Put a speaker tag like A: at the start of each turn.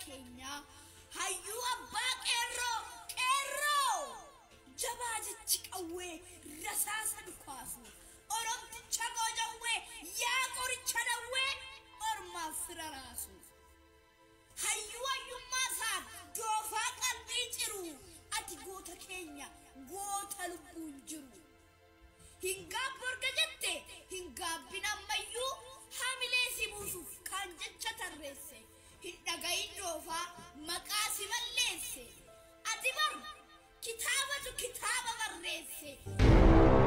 A: keenyaa, hayyuu abbaa qeerroo, qeerroo! Jabaa jechi qawwee rasaasa dhukaasu, Oromticha goojawwee yaa qoricha dawwee ormaaf fira raasu. Hayyuu hayyummaa isaan doofaa qalbii ciru, ati goota keenya goota lubbuun jiru. Hin gaabbu erga jette hin gaabbin ammayyuu, hamilee si buusuuf kan jecha tarreesse. Hin dhagayin doofaa maqaa si balleesse. Ati bar kitaabatu kitaaba barreesse.